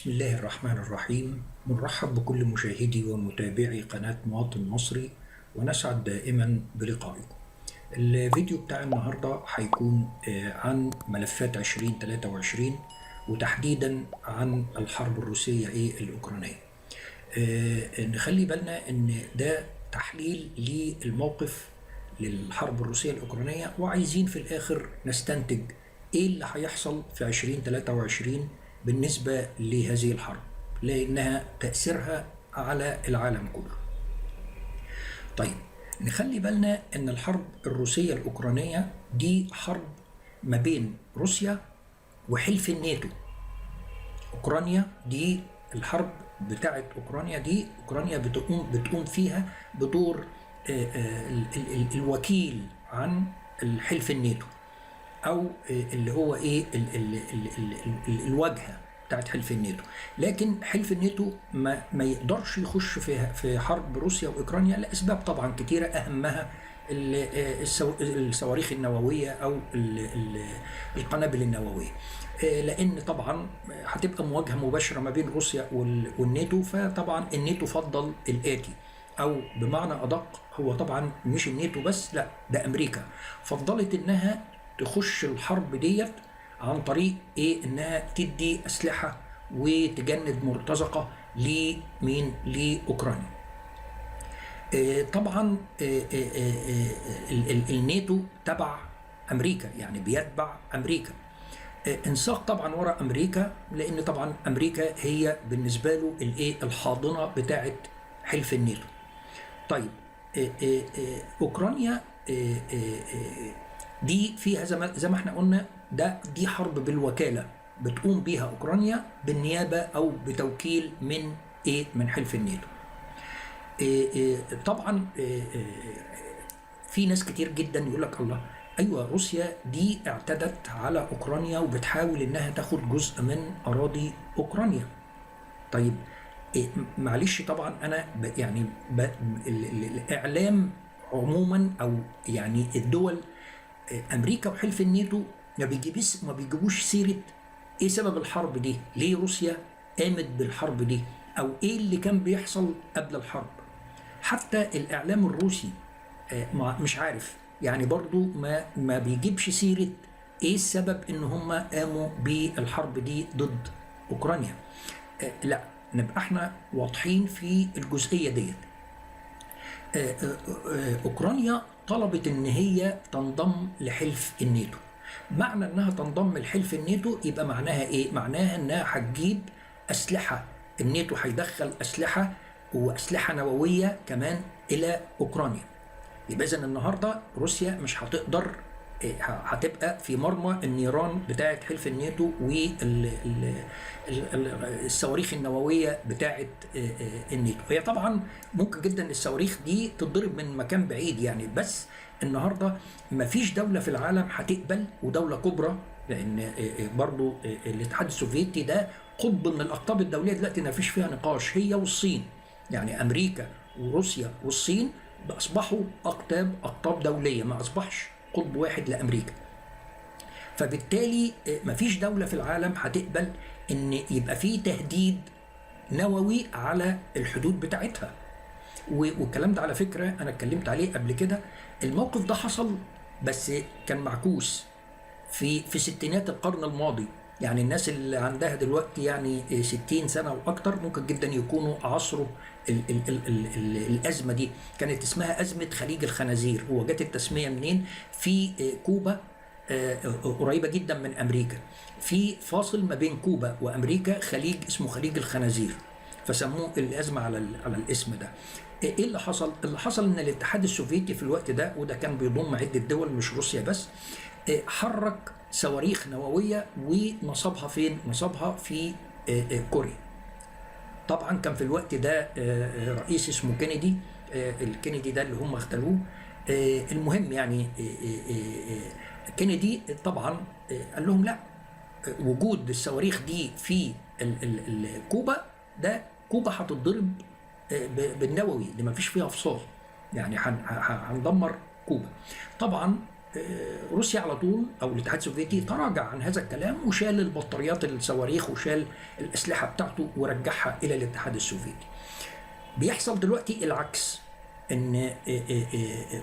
بسم الله الرحمن الرحيم. نرحب بكل مشاهدي ومتابعي قناة مواطن مصري، ونسعد دائما بلقائكم. الفيديو بتاع النهاردة هيكون عن ملفات 2023، وتحديدا عن الحرب الروسية الأوكرانية. نخلي بالنا ان ده تحليل للموقف للحرب الروسية الأوكرانية، وعايزين في الآخر نستنتج ايه اللي هيحصل في 2023 بالنسبة لهذه الحرب، لأنها تأثيرها على العالم كله. طيب، نخلي بالنا ان الحرب الروسية الأوكرانية دي حرب ما بين روسيا وحلف الناتو. أوكرانيا دي الحرب بتاعت أوكرانيا دي، أوكرانيا بتقوم فيها بدور الوكيل عن الحلف الناتو، أو اللي هو إيه ال ال ال ال ال الواجهة بتاعت حلف الناتو. لكن حلف الناتو ما يقدرش يخش في حرب روسيا وأوكرانيا لأسباب طبعا كتيرة، أهمها الصواريخ النووية أو القنابل النووية، لأن طبعا هتبقى مواجهة مباشرة ما بين روسيا والناتو. فطبعا الناتو فضل الآتي، أو بمعنى أدق هو طبعا مش الناتو بس، لا ده أمريكا فضلت إنها تخش الحرب ديت عن طريق إيه؟ إنها تدي أسلحة وتجند مرتزقة لمين؟ لأوكرانيا. طبعا الناتو تبع أمريكا، يعني بيتبع أمريكا، انساق طبعا وراء أمريكا، لأن طبعا أمريكا هي بالنسبة له الإيه؟ الحاضنة بتاعت حلف الناتو. طيب، أوكرانيا، دي فيها زي ما احنا قلنا ده دي حرب بالوكالة بتقوم بيها أوكرانيا بالنيابة أو بتوكيل من إيه؟ من حلف الناتو. طبعا في ناس كتير جدا يقول لك الله، أيوة روسيا دي اعتدت على أوكرانيا وبتحاول إنها تاخد جزء من أراضي أوكرانيا. طيب، معلش، طبعا أنا يعني الإعلام عموما أو يعني الدول، أمريكا وحلف الناتو ما بيجيبوش سيرة إيه سبب الحرب دي، ليه روسيا قامت بالحرب دي، أو إيه اللي كان بيحصل قبل الحرب. حتى الإعلام الروسي، مش عارف، يعني برضو ما بيجيبش سيرة إيه السبب إن هم قاموا بالحرب دي ضد أوكرانيا. لا، نبقى احنا واضحين في الجزئية ديت. أوكرانيا طلبت إن هي تنضم لحلف الناتو. معنى إنها تنضم لحلف الناتو يبقى معناها إيه؟ معناها إنها هتجيب أسلحة، الناتو هيدخل أسلحة وأسلحة نووية كمان إلى أوكرانيا. يبقى إذن النهاردة روسيا مش هتقدر، هتبقى في مرمى النيران بتاعت حلف الناتو والصواريخ النووية بتاعت الناتو. هي طبعا ممكن جدا الصواريخ دي تتضرب من مكان بعيد يعني، بس النهاردة مفيش دولة في العالم هتقبل، ودولة كبرى، لأن برضو الاتحاد السوفيتي ده قطب من الأقطاب الدولية دلوقتي ما فيش فيها نقاش، هي والصين. يعني أمريكا وروسيا والصين أصبحوا أقطاب دولية، ما أصبحش قطب واحد لأمريكا. فبالتالي مفيش دولة في العالم هتقبل إن يبقى فيه تهديد نووي على الحدود بتاعتها. والكلام ده على فكرة أنا اتكلمت عليه قبل كده. الموقف ده حصل بس كان معكوس في ستينات القرن الماضي. يعني الناس اللي عندها دلوقتي 60 سنة وأكتر ممكن جدا يكونوا عصروا ال ال ال ال ال الأزمة دي. كانت اسمها أزمة خليج الخنازير. هو جت التسمية منين؟ في كوبا، قريبة جدا من أمريكا، في فاصل ما بين كوبا وأمريكا خليج اسمه خليج الخنازير، فسموه الأزمة على الاسم ده. إيه اللي حصل؟ اللي حصل إن الاتحاد السوفيتي في الوقت ده، وده كان بيضم عدة دول مش روسيا بس، حرك صواريخ نووية ونصبها فين؟ نصبها في كوريا. طبعا كان في الوقت ده رئيس اسمه كينيدي، الكينيدي ده اللي هم اغتالوه. المهم كينيدي طبعا قال لهم لا، وجود الصواريخ دي في كوبا، ده كوبا هتتضرب بالنووي، دي ما فيش فيها فصال، يعني هندمر كوبا. طبعا روسيا على طول او الاتحاد السوفيتي تراجع عن هذا الكلام وشال البطاريات الصواريخ وشال الاسلحة بتاعته ورجعها الى الاتحاد السوفيتي. بيحصل دلوقتي العكس، ان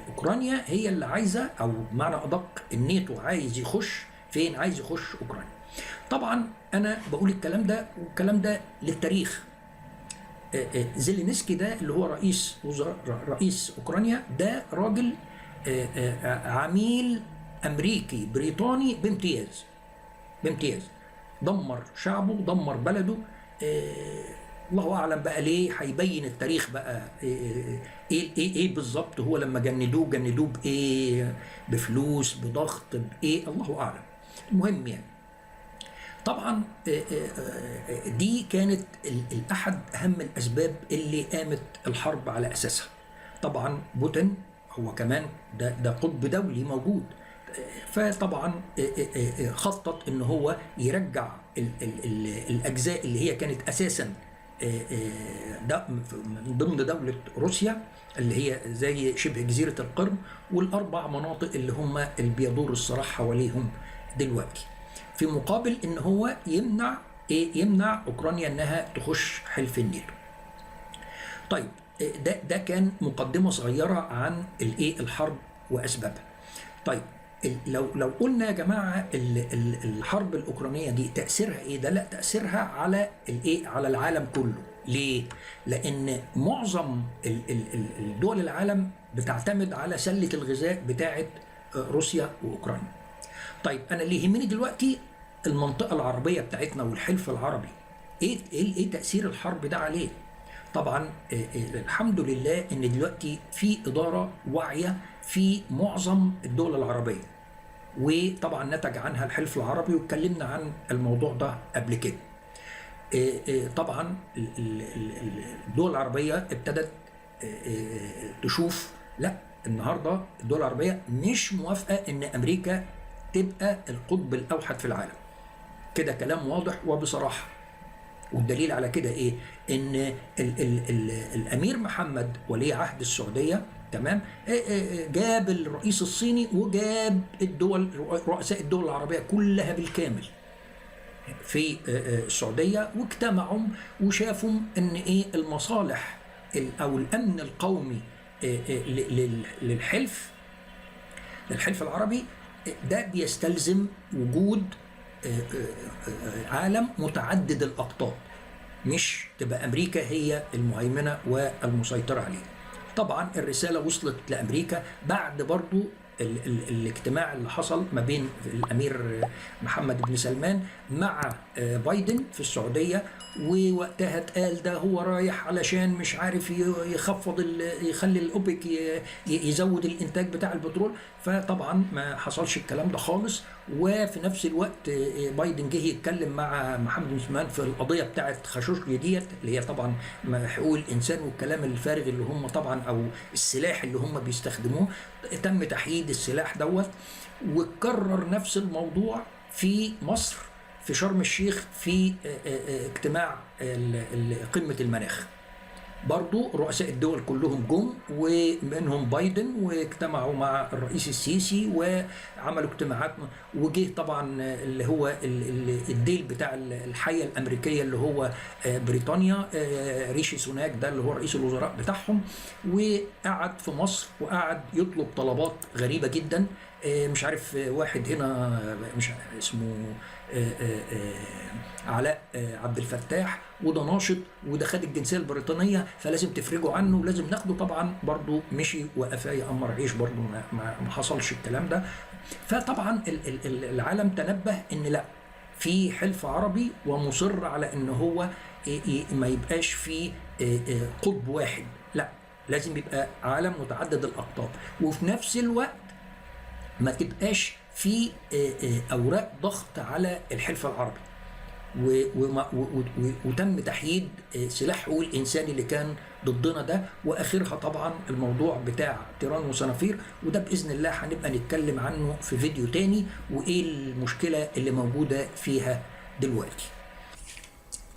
اوكرانيا هي اللي عايزه، او بمعنى ادق الناتو عايز يخش فين؟ عايز يخش اوكرانيا. طبعا انا بقول الكلام ده والكلام ده للتاريخ. زيلينسكي ده اللي هو رئيس اوكرانيا، ده راجل عميل امريكي بريطاني بامتياز، بامتياز. دمر شعبه، دمر بلده. الله اعلم بقى ليه، هيبين التاريخ بقى ايه ايه ايه, إيه بالظبط. هو لما جندوه جندوه بايه؟ بفلوس، بضغط، بايه؟ الله اعلم. المهم يعني طبعا دي كانت احد اهم الاسباب اللي قامت الحرب على اساسها. طبعا بوتين هو كمان ده قطب دولي موجود، فطبعا خطط ان هو يرجع ال ال ال الاجزاء اللي هي كانت اساسا ده من ضمن دولة روسيا، اللي هي زي شبه جزيرة القرم والأربع مناطق اللي هم اللي بيدور الصراع حواليهم دلوقتي، في مقابل ان هو يمنع ايه؟ يمنع اوكرانيا انها تخش حلف الناتو. طيب ده كان مقدمة صغيرة عن الايه؟ الحرب واسبابها. طيب لو قلنا يا جماعة الحرب الأوكرانية دي تأثيرها ايه؟ ده لا، تأثيرها على الايه؟ على العالم كله. ليه؟ لأن معظم الدول العالم بتعتمد على سلة الغذاء بتاعت روسيا وأوكرانيا. طيب أنا اللي يهمني دلوقتي المنطقة العربية بتاعتنا والحلف العربي، ايه ايه ايه تأثير الحرب ده عليه؟ طبعا الحمد لله ان دلوقتي في إدارة واعية في معظم الدول العربية، وطبعا نتج عنها الحلف العربي، واتكلمنا عن الموضوع ده قبل كده. طبعا الدول العربية ابتدت تشوف، لا النهارده الدول العربية مش موافقة ان امريكا تبقى القطب الاوحد في العالم. كده كلام واضح وبصراحة. والدليل على كده ايه؟ ان ال ال ال الامير محمد ولي عهد السعودية، تمام، جاب الرئيس الصيني وجاب الدول، رؤساء الدول العربية كلها بالكامل في السعودية، واجتمعوا وشافوا ان ايه المصالح او الامن القومي للحلف العربي، ده بيستلزم وجود عالم متعدد الاقطاب، مش تبقى امريكا هي المهيمنة والمسيطره عليه. طبعا الرسالة وصلت لامريكا بعد برضو الاجتماع اللي حصل ما بين الامير محمد بن سلمان مع بايدن في السعودية، ووقتها اتقال ده هو رايح علشان مش عارف يخفض يخلي الاوبك يزود الانتاج بتاع البترول. فطبعا ما حصلش الكلام ده خالص. وفي نفس الوقت بايدن جه يتكلم مع محمد بن سلمان في القضية بتاعت خاشقجي ديت، اللي هي طبعا حقوق الانسان والكلام الفارغ اللي هم طبعا، او السلاح اللي هم بيستخدموه، تم تحييد السلاح دوت. واتكرر نفس الموضوع في مصر في شرم الشيخ في اجتماع قمة المناخ، برضو رؤساء الدول كلهم جم ومنهم بايدن، واجتمعوا مع الرئيس السيسي وعملوا اجتماعات. وجه طبعا اللي هو الديل بتاع الحية الأمريكية اللي هو بريطانيا، ريشي سوناك ده اللي هو رئيس الوزراء بتاعهم، وقعد في مصر وقعد يطلب طلبات غريبة جدا. مش عارف واحد هنا مش اسمه علاء عبد الفتاح، وده ناشط وده خد الجنسية البريطانية فلازم تفرجوا عنه ولازم ناخده. طبعا برضو مشي وقفاه يأمر عيش، برضو ما حصلش الكلام ده. فطبعا العالم تنبه ان لا، في حلف عربي ومصر على ان هو ما يبقاش في قطب واحد، لا لازم يبقى عالم متعدد الاقطاب، وفي نفس الوقت ما تبقاش في اوراق ضغط على الحلف العربي. وتم تحييد سلاح حقوق الانسان اللي كان ضدنا ده، واخرها طبعا الموضوع بتاع تيران وصنافير، وده باذن الله هنبقى نتكلم عنه في فيديو تاني وايه المشكلة اللي موجودة فيها دلوقتي.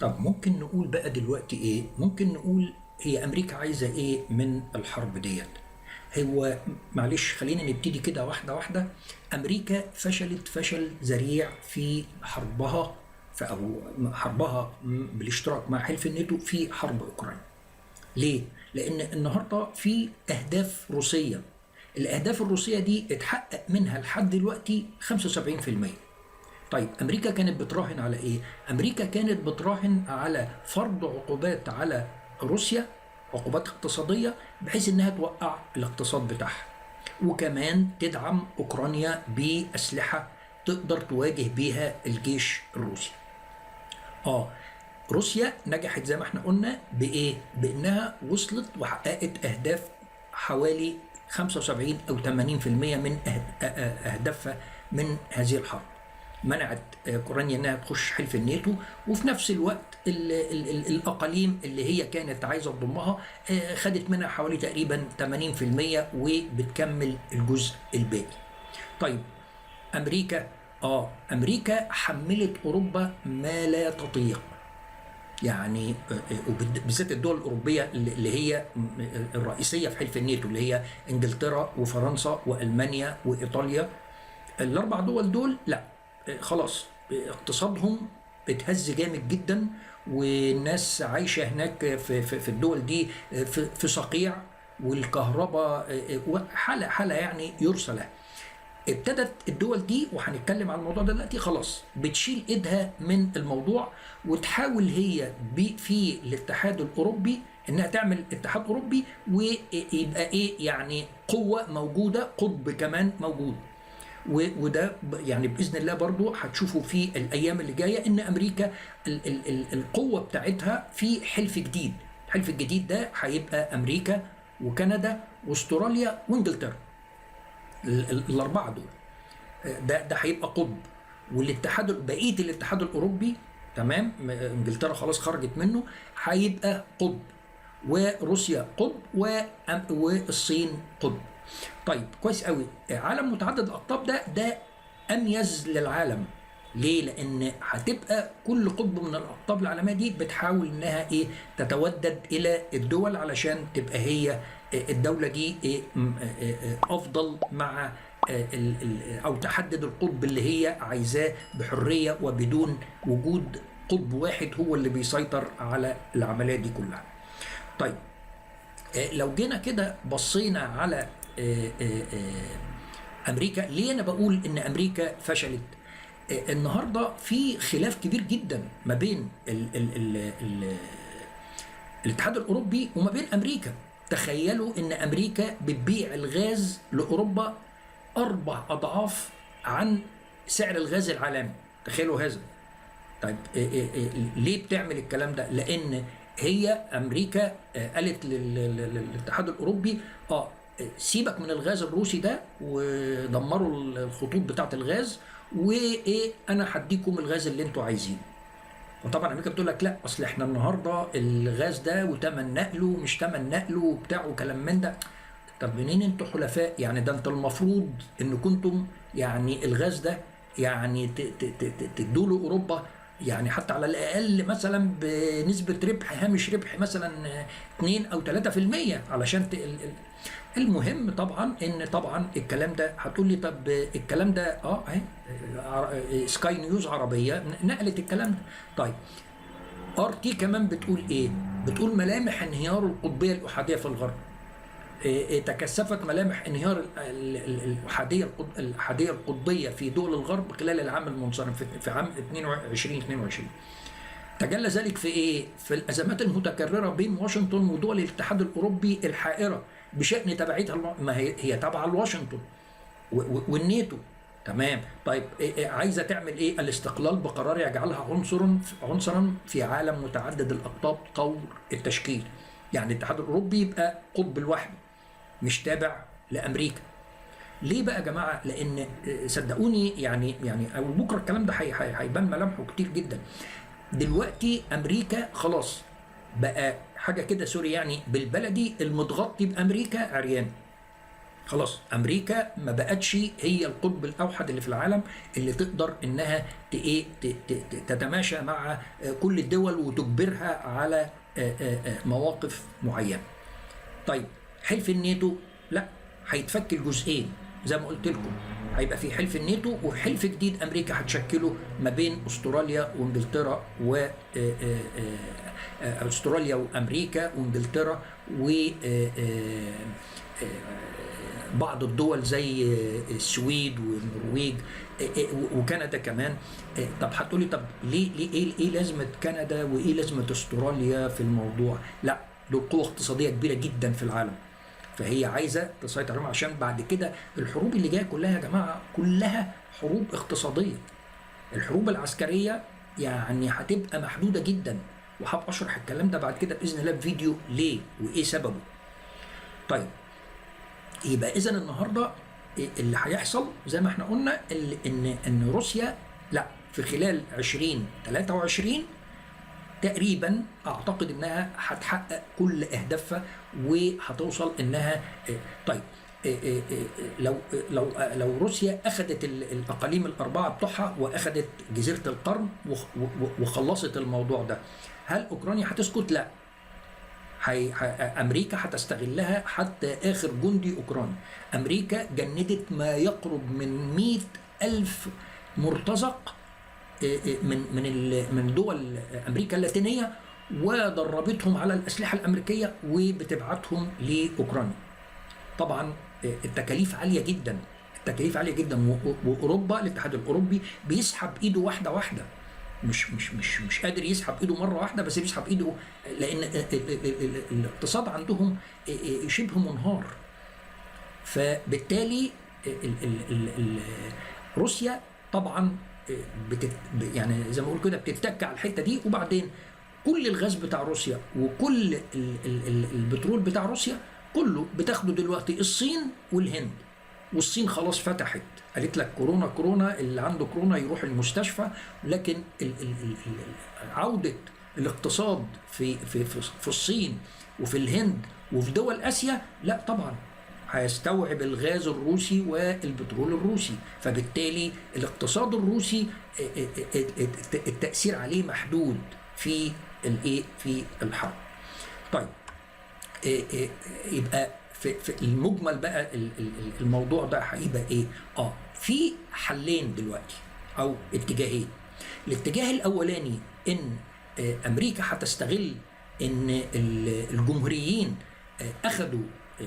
طب ممكن نقول بقى دلوقتي ايه؟ ممكن نقول هي امريكا عايزه ايه من الحرب ديت؟ هو معلش خلينا نبتدي كده واحدة واحدة. أمريكا فشلت فشل ذريع في حربها، أو حربها بالاشتراك مع حلف الناتو في حرب أوكرانيا. ليه؟ لأن النهاردة في أهداف روسية، الأهداف الروسية دي اتحقق منها لحد دلوقتي 75%. طيب أمريكا كانت بتراهن على إيه؟ أمريكا كانت بتراهن على فرض عقوبات على روسيا، عقوبات اقتصادية بحيث إنها توقع الاقتصاد بتاعها، وكمان تدعم أوكرانيا بأسلحة تقدر تواجه بيها الجيش الروسي. روسيا نجحت زي ما احنا قلنا بإيه؟ بإنها وصلت وحققت أهداف حوالي 75 أو 80% من أهدافها من هذه الحرب. منعت أوكرانيا إنها تخش حلف الناتو، وفي نفس الوقت ال ال ال الأقاليم اللي هي كانت عايزة تضمها خدت منها حوالي تقريبا 80% وبتكمل الجزء الباقي. طيب أمريكا، أمريكا حملت أوروبا ما لا تطيق، يعني وبالذات الدول الأوروبية اللي هي الرئيسية في حلف الناتو، اللي هي إنجلترا وفرنسا وألمانيا وإيطاليا. الأربع دول دول لا خلاص اقتصادهم اتهز جامد جدا، والناس عايشة هناك في الدول دي في صقيع، والكهرباء حالة يعني يرسى لها. ابتدت الدول دي، وهنتكلم عن الموضوع ده دلوقتي، خلاص بتشيل ايدها من الموضوع وتحاول هي في الاتحاد الاوروبي انها تعمل اتحاد اوروبي، ويبقى ايه يعني قوة موجودة، قطب كمان موجود. وده يعني باذن الله برضو هتشوفوا في الايام اللي جاية ان امريكا ال ال ال القوة بتاعتها في حلف جديد. الحلف الجديد ده هيبقى امريكا وكندا واستراليا وانجلترا، الاربعة دول، ده هيبقى قطب. والاتحاد، بقية الاتحاد الاوروبي تمام، انجلترا خلاص خرجت منه، هيبقى قطب، وروسيا قطب، والصين قطب. طيب كويس قوي. عالم متعدد الاقطاب ده اميز للعالم. ليه؟ لان هتبقى كل قطب من الاقطاب العالمية دي بتحاول انها ايه تتودد الى الدول علشان تبقى هي الدولة دي إيه افضل مع او تحدد القطب اللي هي عايزاه بحرية وبدون وجود قطب واحد هو اللي بيسيطر على العملية دي كلها. طيب لو جينا كده بصينا على امريكا، ليه انا بقول ان امريكا فشلت؟ النهارده في خلاف كبير جدا ما بين ال ال ال ال الاتحاد الاوروبي وما بين امريكا. تخيلوا ان امريكا بتبيع الغاز لاوروبا 4 اضعاف عن سعر الغاز العالمي، تخيلوا هذا. طيب ليه بتعمل الكلام ده؟ لان هي امريكا قالت للاتحاد الاوروبي سيبك من الغاز الروسي ده، ودمروا الخطوط بتاعه الغاز، وايه انا هديكم الغاز اللي انتوا عايزينه. وطبعا امريكا بتقول لك لا، اصل احنا النهارده الغاز ده وتمن نقله ومش تمن نقله وبتاع وكلام من ده. طب منين انتوا حلفاء؟ يعني ده انتوا المفروض ان كنتم يعني الغاز ده يعني تدوا له اوروبا، يعني حتى على الاقل مثلا بنسبة ربح، هامش ربح مثلا 2 او 3% علشان المهم طبعا ان طبعا الكلام ده هتقول لي طب الكلام ده اهي سكاي نيوز عربية نقلت الكلام ده. طيب RT كمان بتقول ايه؟ بتقول ملامح انهيار القطبيه الاحاديه في الغرب. تكثفت ملامح انهيار الاحاديه القطبيه في دول الغرب خلال العام المنصرم في عام 2022. تجلى ذلك في ايه؟ في الازمات المتكررة بين واشنطن ودول الاتحاد الاوروبي الحائره بشان تبعيتها، ما هي تابعه لواشنطن والناتو. تمام. طيب عايزه تعمل ايه؟ الاستقلال بقرار يجعلها عنصرا في عالم متعدد الاقطاب طور التشكيل. يعني الاتحاد الاوروبي يبقى قطب لوحده مش تابع لامريكا. ليه بقى يا جماعة؟ لان صدقوني يعني او بكره الكلام ده هيبان ملامحه كتير جدا. دلوقتي امريكا خلاص بقى حاجة كده، سوري يعني بالبلدي، المتغطي بامريكا عريان. خلاص امريكا ما بقتش هي القطب الاوحد اللي في العالم اللي تقدر انها تتماشى مع كل الدول وتجبرها على مواقف معينة. طيب حلف الناتو لا، هيتفك الجزئين زي ما قلت لكم، هيبقى في حلف الناتو وحلف جديد امريكا هتشكله ما بين استراليا وانجلترا و استراليا وامريكا وانجلترا و بعض الدول زي السويد والنرويج وكندا كمان. طب هتقولي طب ليه ايه لازمه كندا وايه لازمه استراليا في الموضوع؟ لا، دول قوة اقتصادية كبيرة جدا في العالم، فهي عايزه تسيطر عليهم عشان بعد كده الحروب اللي جاية كلها يا جماعة كلها حروب اقتصادية. الحروب العسكرية يعني هتبقى محدودة جدا، وهبقى اشرح الكلام ده بعد كده باذن الله في فيديو ليه وايه سببه. طيب يبقى اذا النهارده اللي هيحصل زي ما احنا قلنا ان روسيا لا في خلال 2023 تقريبا اعتقد انها هتحقق كل اهدافها وهتوصل انها. طيب لو لو لو روسيا اخذت الاقاليم الاربعة بتوعها واخذت جزيرة القرم وخلصت الموضوع ده، هل اوكرانيا هتسكت؟ لا، امريكا هتستغلها حتى اخر جندي اوكراني. امريكا جندت ما يقرب من 100,000 مرتزق من من من دول امريكا اللاتينية، ودربتهم على الاسلحة الامريكية وبتبعتهم لاوكرانيا. طبعا التكاليف عالية جدا، التكاليف عالية جدا، واوروبا الاتحاد الاوروبي بيسحب ايده واحدة واحدة، مش مش مش مش قادر يسحب ايده مرة واحدة، بس بيسحب ايده لان الاقتصاد عندهم شبه منهار. فبالتالي روسيا طبعا يعني زي ما بقول كده بتتك على الحتة دي. وبعدين كل الغاز بتاع روسيا وكل البترول بتاع روسيا كله بتاخده دلوقتي الصين والهند. والصين خلاص فتحت، قالت لك كورونا كورونا، اللي عنده كورونا يروح المستشفى. لكن عودة الاقتصاد في في في, في الصين وفي الهند وفي دول آسيا لا طبعا هيستوعب الغاز الروسي والبترول الروسي، فبالتالي الاقتصاد الروسي التأثير عليه محدود في الايه، في الحرب. طيب يبقى في المجمل بقى الموضوع ده هيبقى ايه؟ في حلين دلوقتي او اتجاهين. الاتجاه الاولاني ان امريكا هتستغل ان الجمهوريين اخذوا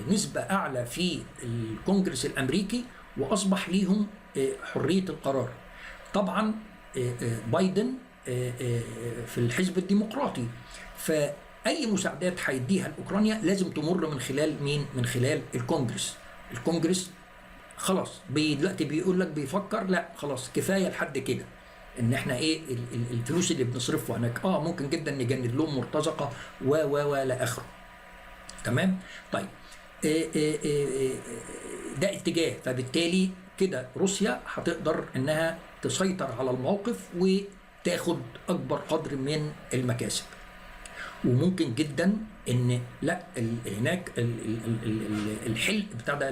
نسبة اعلى في الكونجرس الامريكي واصبح ليهم حرية القرار. طبعا بايدن في الحزب الديمقراطي، فأي مساعدات هيديها لأوكرانيا لازم تمر من خلال مين؟ من خلال الكونجرس. الكونجرس خلاص دلوقتي بيقول لك بيفكر لا خلاص كفاية لحد كده، ان احنا ايه الفلوس اللي بنصرفها هناك ممكن جدا نجند لهم مرتزقة و و و لاخره. تمام؟ طيب ده اتجاه، فبالتالي كده روسيا هتقدر انها تسيطر على الموقف وتاخد اكبر قدر من المكاسب. وممكن جدا ان لا هناك الحلف بتاع ده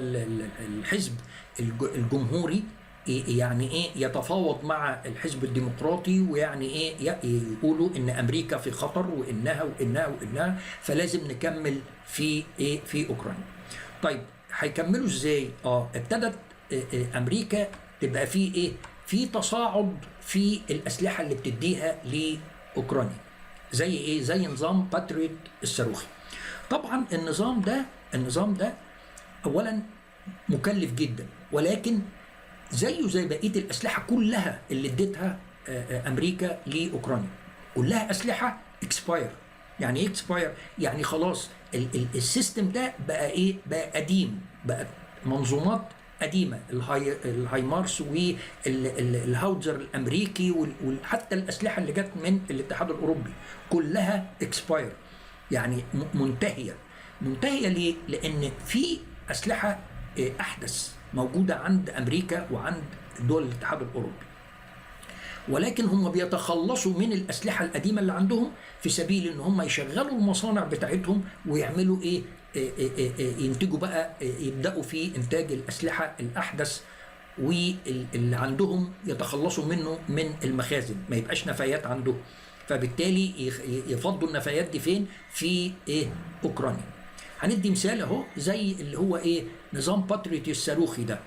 الحزب الجمهوري يعني ايه يتفاوض مع الحزب الديمقراطي، ويعني ايه يقولوا ان امريكا في خطر وانها وانها وانها، فلازم نكمل في ايه في اوكرانيا. طيب هيكملوا ازاي؟ ابتدت امريكا تبقى في ايه، في تصاعد في الاسلحة اللي بتديها لاوكرانيا، زي ايه؟ زي نظام باتريوت الصاروخي. طبعا النظام ده اولا مكلف جدا، ولكن زيه زي بقية الاسلحة كلها اللي اديتها امريكا لاوكرانيا، كلها اسلحة expire. يعني ايه expire؟ يعني خلاص ال system ده بقى ايه؟ بقى قديم، بقى منظومات قديمة، الهايمارس والهاوتزر الامريكي وحتى الاسلحة اللي جت من الاتحاد الاوروبي كلها expire، يعني منتهية. منتهية ليه؟ لان في اسلحة احدث موجودة عند امريكا وعند دول الاتحاد الاوروبي، ولكن هم بيتخلصوا من الاسلحة القديمة اللي عندهم في سبيل ان هم يشغلوا المصانع بتاعتهم ويعملوا ايه؟ ينتجوا بقى، يبداوا في انتاج الاسلحة الاحدث، واللي عندهم يتخلصوا منه من المخازن، ما يبقاش نفايات عندهم، فبالتالي يفضوا النفايات دي فين؟ في ايه؟ اوكرانيا. هندي مثال اهو زي اللي هو ايه، نظام باتريوت الصاروخي ده.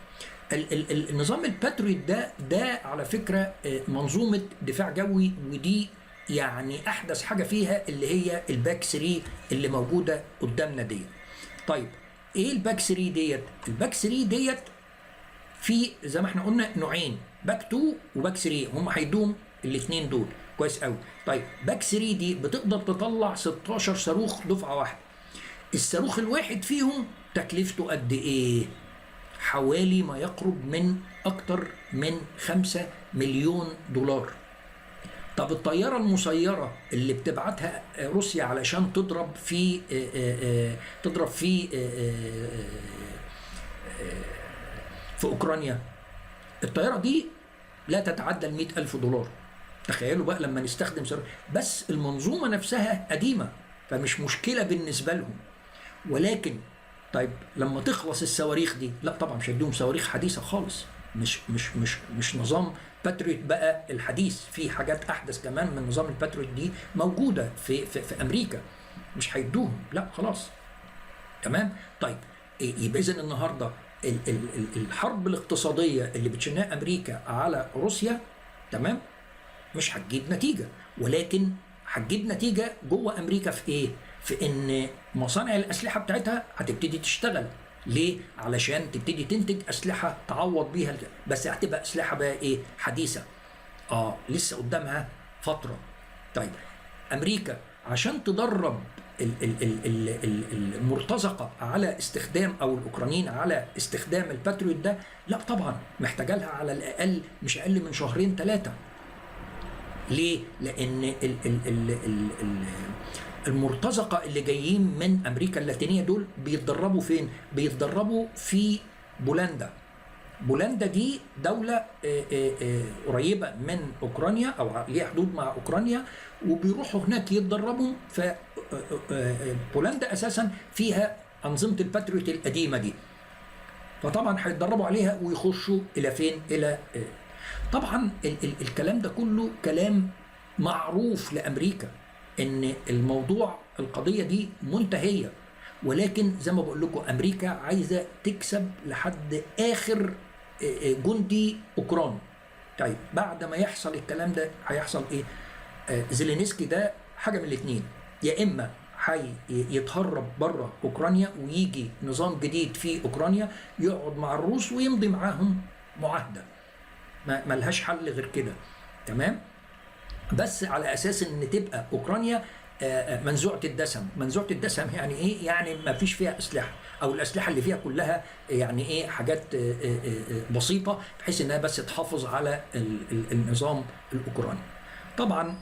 النظام الباتريوت ده على فكرة منظومة دفاع جوي، ودي يعني احدث حاجة فيها اللي هي الباك 3 اللي موجودة قدامنا دي. طيب ايه الباك 3 ديت؟ الباك 3 ديت في زي ما احنا قلنا نوعين، باك 2 وباك 3، هم هيدوم الاثنين دول كويس قوي. طيب باك 3 دي بتقدر تطلع 16 صاروخ دفعه واحدة. الصاروخ الواحد فيهم تكلفته قد ايه؟ حوالي ما يقرب من اكتر من 5 مليون دولار. طب الطيارة المسيرة اللي بتبعتها روسيا علشان تضرب في تضرب في في اوكرانيا، الطيارة دي لا تتعدى 100,000 دولار. تخيلوا بقى لما نستخدم صاروخ، بس المنظومة نفسها قديمة فمش مشكلة بالنسبة لهم. ولكن طيب لما تخلص الصواريخ دي، لا طبعا مش هيديهم صواريخ حديثه خالص، مش مش مش مش نظام باتريوت بقى الحديث، في حاجات احدث كمان من نظام الباتريوت دي موجودة في في, في امريكا، مش هيدوهم، لا خلاص. تمام. طيب يبقى اذا النهارده الحرب الاقتصادية اللي بتشنها امريكا على روسيا، تمام، مش هتجيب نتيجة، ولكن هتجيب نتيجة جوه امريكا في ايه؟ في ان مصانع الاسلحة بتاعتها هتبتدي تشتغل. ليه؟ علشان تبتدي تنتج اسلحة تعوض بيها، بس هتبقى اسلحة بقى ايه؟ حديثه. لسه قدامها فترة. طيب امريكا عشان تدرب المرتزقة على استخدام، او الاوكرانيين على استخدام الباتريوت ده، لا طبعا محتاجه لها على الاقل مش اقل من 2 3 شهور. ليه؟ لان ال ال ال ال ال المرتزقة اللي جايين من امريكا اللاتينية دول بيتدربوا فين؟ بيتدربوا في بولندا. بولندا دي دولة قريبة من أوكرانيا أو ليها حدود مع أوكرانيا، وبيروحوا هناك يتدربوا. فبولندا أساسا فيها أنظمة الباتريوت القديمة دي، فطبعا هيتدربوا عليها ويخشوا إلى فين؟ إلى طبعا الكلام ده كله كلام معروف لأمريكا إن الموضوع القضية دي منتهية، ولكن زي ما بقول لكم أمريكا عايزة تكسب لحد آخر جندي أوكراني. طيب بعد ما يحصل الكلام ده هيحصل إيه؟ زيلينسكي ده حاجة من الاتنين، يا إما هيتهرب بره أوكرانيا ويجي نظام جديد في أوكرانيا يقعد مع الروس ويمضي معاهم معاهدة، ما لهاش حل غير كده، تمام؟ بس على أساس إن تبقى أوكرانيا منزوعة الدسم. منزوعة الدسم يعني ايه؟ يعني ما فيش فيها اسلحة، او الاسلحة اللي فيها كلها يعني ايه، حاجات بسيطة بحيث انها بس تحافظ على النظام الاوكراني. طبعا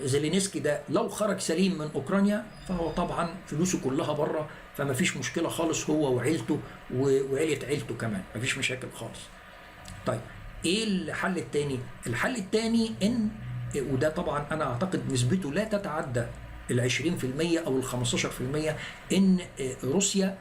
زيلينسكي ده لو خرج سليم من اوكرانيا فهو طبعا فلوسه كلها بره، فما فيش مشكلة خالص، هو وعيلته وعيلة عيلته كمان ما فيش مشاكل خالص. طيب ايه الحل الثاني؟ الحل الثاني ان، وده طبعا انا اعتقد نسبته لا تتعدى 20% او 15%، ان روسيا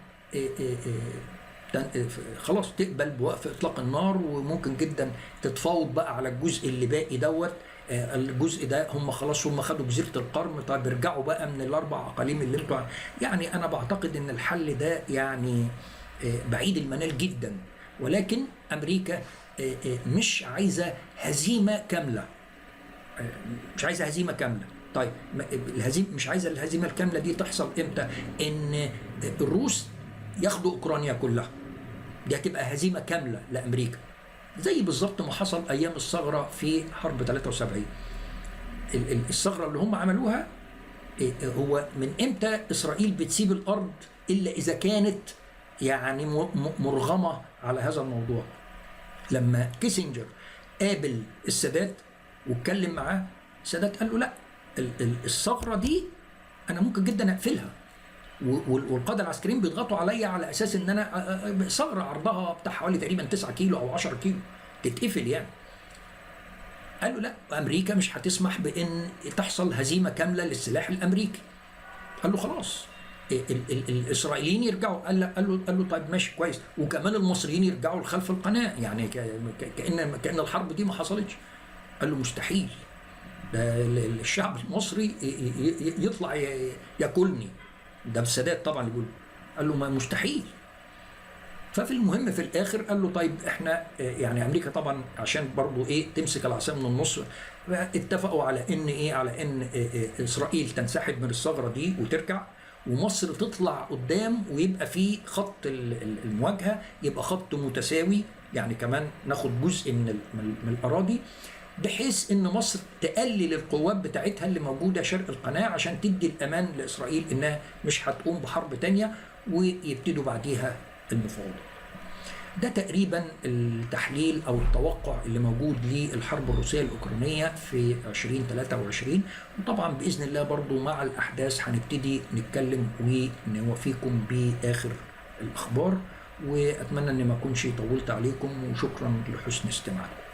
خلاص تقبل بوقف اطلاق النار، وممكن جدا تتفاوض بقى على الجزء اللي باقي دوت. الجزء ده هم خلاص هم خدوا جزيرة القرم، طيب ارجعوا بقى من الاربع اقاليم اللي انتوا يعني. انا بعتقد ان الحل ده يعني بعيد المنال جدا، ولكن امريكا مش عايزة هزيمة كاملة، مش عايزة هزيمة كاملة. طيب الهزيمة، مش عايزة الهزيمة الكاملة دي تحصل امتى؟ ان الروس ياخدوا اوكرانيا كلها، دي هتبقى هزيمة كاملة لامريكا، زي بالظبط ما حصل ايام الثغرة في حرب 73. الثغرة اللي هم عملوها، هو من امتى اسرائيل بتسيب الارض الا اذا كانت يعني مرغمة على هذا الموضوع؟ لما كيسنجر قابل السادات واتكلم معاه، السادات قال له لا، الثغرة دي انا ممكن جدا اقفلها، والقادة العسكريين بيضغطوا عليا على اساس ان انا ثغره عرضها بتاع حوالي تقريبا 9 كيلو او 10 كيلو تتقفل يعني. قال له لا، امريكا مش هتسمح بان تحصل هزيمة كاملة للسلاح الامريكي. قال له خلاص الاسرائيليين يرجعوا. قال له طيب ماشي كويس، وكمان المصريين يرجعوا لخلف القناة، يعني كأن الحرب دي ما حصلتش. قال له مستحيل، ده الشعب المصري يطلع ياكلني. ده السادات طبعا اللي بيقول. قال له ما مستحيل. ففي المهم في الاخر قال له طيب احنا يعني امريكا طبعا عشان برضو ايه تمسك العصا من النص، اتفقوا على ان ايه، على ان اسرائيل تنسحب من الثغرة دي وترجع، ومصر تطلع قدام، ويبقى في خط المواجهة يبقى خط متساوي، يعني كمان ناخد جزء من الاراضي، بحيث ان مصر تقلل القوات بتاعتها اللي موجودة شرق القناة عشان تدي الامان لاسرائيل انها مش هتقوم بحرب تانية، ويبتدوا بعديها المفاوضات. ده تقريبا التحليل او التوقع اللي موجود للحرب الروسية الاوكرانية في 2023، وطبعا باذن الله برضو مع الاحداث هنبتدي نتكلم ونوافيكم باخر الاخبار. واتمنى ان ما اكونش طولت عليكم، وشكرا لحسن استماعكم.